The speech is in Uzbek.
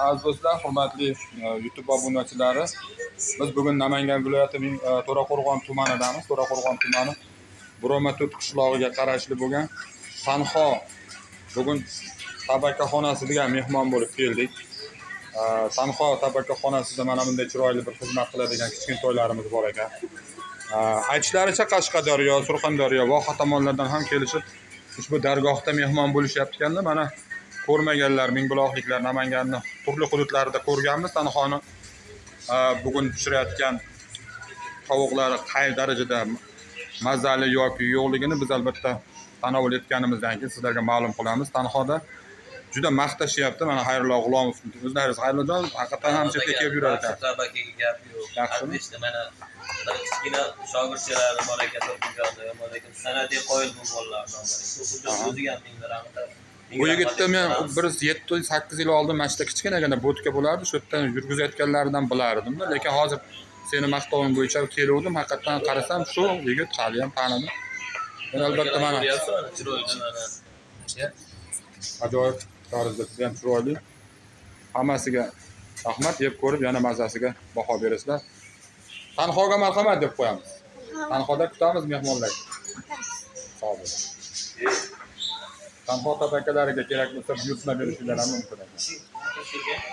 Aziz do'stlar, hurmatli YouTube obunachilari, biz bugun Namangan viloyatining To'raqo'rg'on tumanidamiz. To'raqo'rg'on tumani Buromatut qishlog'iga qarashli bo'lgan Tanho bugun tabakaxonasiga mehmon bo'lib keldik. Tanho tabakaxonasida mana bunday chiroyli bir xizmat qiladigan kichkintoylarimiz bor ekan. Aytishlaricha, Qashqadaryo, Surxondaryo, Voha tomonlardan ham kelishib ushbu dargohda mehmon bo'lishyapti ekanda. Mana, ko'rmaganlar, mingbuloqliklar, Namanganni turli hududlarida ko'rganmiz Tanhoni bugun pishirayotgan tovuqlari qay darajada mazali yoki yo'qligini biz albatta tanovul etganimizdan keyin sizlarga ma'lum qilamiz. Tanhoda juda maqtashyapti. Mana, Xayrullo G'ulomov o'zlaringiz, Xayrullojon, haqiqatdan ham chetga kelib yurar ekan. Tabakaga gap yo'q. Yaxshimi? Отлично, mana bir kichkina shogirdchalari bor ekan, To'qqijonda, yomon ekan. San'atga qoyil bu bolalar. To'qqijon o'ziga ham ming rahmat. Bu yigitni men bir 7-8 yil oldin mana shu yerda kichkinagina будка bo'lardi, shu yerdan yurgizayotganlaridan bilardimda, lekin hozir seni maqtoving bo'yicha keluvdim. Haqiqatdan qarasam, shu yigit, haliyam tanidim men albatta. Mana, Chiroyli mana. Ajoyib tarzda, juda ham chiroyli. Hammasiga rahmat. Yeb ko'rib, yana mazasiga baho berasizlar. Tanhoga marhamat deb qo'yamiz. Tanhoda kutamiz mehmonlar. Sog' bo'ling. Tanho tabakalariga kerak bo'lsa, buyurtma berishinglar ham mumkin ekan.